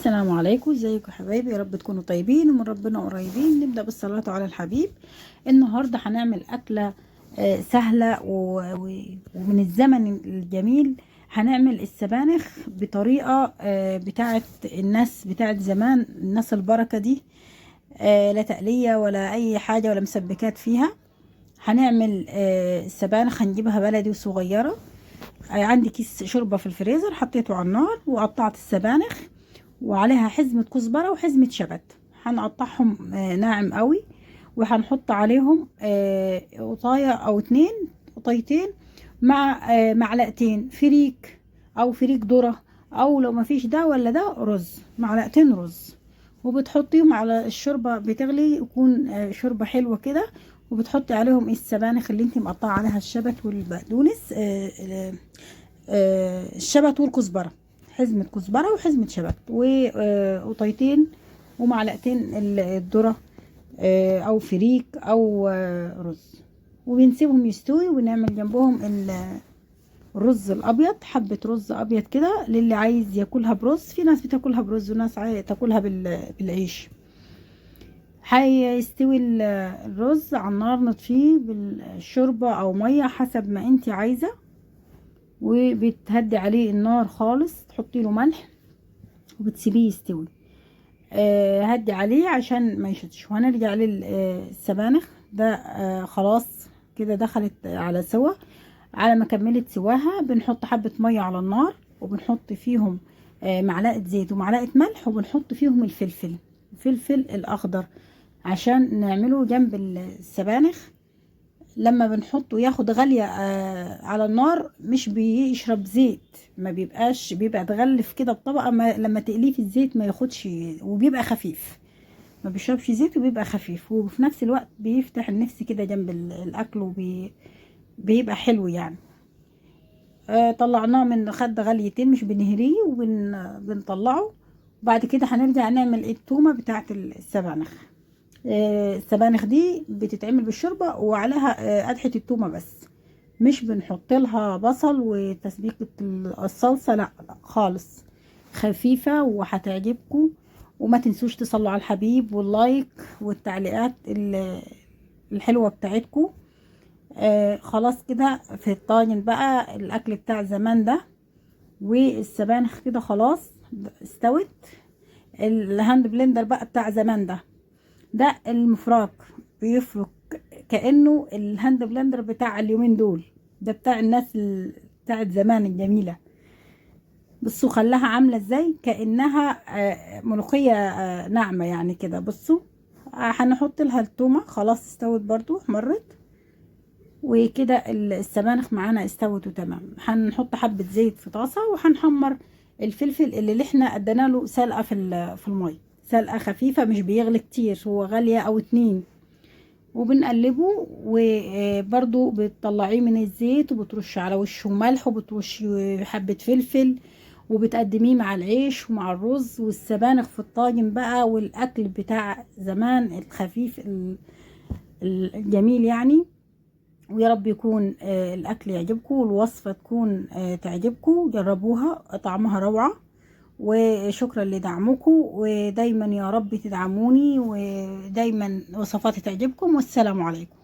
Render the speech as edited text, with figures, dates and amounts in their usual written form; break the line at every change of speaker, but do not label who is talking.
السلام عليكم، ازيكم يا حبايبي؟ يا رب تكونوا طيبين ومن ربنا قريبين. نبدأ بالصلاة على الحبيب. النهاردة هنعمل أكلة سهلة ومن الزمن الجميل. هنعمل السبانخ بطريقة بتاعة الناس بتاعة زمان، الناس البركة دي، لا تقلية ولا أي حاجة ولا مسبكات فيها. هنعمل السبانخ، هنجيبها بلدي وصغيرة. عندي كيس شوربة في الفريزر حطيته على النار، وقطعت السبانخ وعليها حزمة كزبرة وحزمة شبت، هنقطعهم ناعم قوي، وهنحط عليهم قطاية او اتنين، قطايتين مع معلقتين فريك او فريك ذرة، او لو مفيش ده ولا ده رز، معلقتين رز، وبتحطيهم على الشوربة بتغلي، يكون شوربة حلوة كده. وبتحطي عليهم السبانخ اللي انت مقطعة عليها الشبت والبقدونس، الشبت والكزبرة، حزمة كزبرة وحزمة شبت وقطيتين ومعلقتين الذرة، او فريك او رز، وبنسيبهم يستوي. ونعمل جنبهم الرز الابيض، حبة رز ابيض كده للي عايز ياكلها برز، في ناس بتاكلها برز وناس عايز تاكلها بالعيش. هيستوي الرز على النار، نطفيه بالشوربة او مية حسب ما انت عايزة، وبتهدي عليه النار خالص، تحطي له ملح وبتسيبيه يستوي. هدي عليه عشان ما يشطش. وهنرجع للسبانخ ده، خلاص كده دخلت على سوا. على ما كملت سواها بنحط حبة مية على النار، وبنحط فيهم معلقة زيت ومعلقة ملح، وبنحط فيهم الفلفل الأخضر عشان نعمله جنب السبانخ. لما بنحطه ياخد غالية على النار، مش بيشرب زيت، ما بيبقاش، بيبقى اتغلف كده بطبقة، ما لما تقليه في الزيت ما ياخدش، وبيبقى خفيف، ما بيشربش زيت وبيبقى خفيف، وفي نفس الوقت بيفتح النفس كده جنب الاكل، وبيبقى حلو يعني. طلعناه من خد غليتين، مش بنهريه وبنطلعه. وبعد كده هنرجع نعمل التومة بتاعت السبانخ. السبانخ دي بتتعمل بالشوربة وعليها قدحة التومة بس، مش بنحط لها بصل وتسبيكة الصلصة، لا لا خالص، خفيفة وهتعجبكم. وما تنسوش تصلوا على الحبيب واللايك والتعليقات الحلوة بتاعتكم. خلاص كده في الطاجن بقى الاكل بتاع زمان ده، والسبانخ كده خلاص استوت. ال hand blender بقى بتاع زمان ده، ده المفراك بيفرك كأنه ال hand blender بتاع اليومين دول، ده بتاع الناس بتاعت زمان الجميلة. بصوا خلاها عاملة ازاي، كأنها ملوخية ناعمة يعني كده. بصوا هنحط لها التومة، خلاص استوت برضو، احمرت وكده. السبانخ معانا استوت وتمام. هنحط حبة زيت في طاسة وهنحمر الفلفل اللي احنا ادينا له سلقة في المية، سلقة خفيفة مش بيغلي كتير، هو غالية او اتنين، وبنقلبه. وبرضو بتطلعيه من الزيت وبترشي على وشه ملح وبترشي حبة فلفل، وبتقدميه مع العيش ومع الرز والسبانخ في الطاجن بقى، والاكل بتاع زمان الخفيف الجميل يعني. ويا رب يكون الاكل يعجبكم والوصفة تكون تعجبكم، جربوها طعمها روعة. وشكرا لدعمكم، ودايما يا رب تدعموني، ودايما وصفاتي تعجبكم. والسلام عليكم.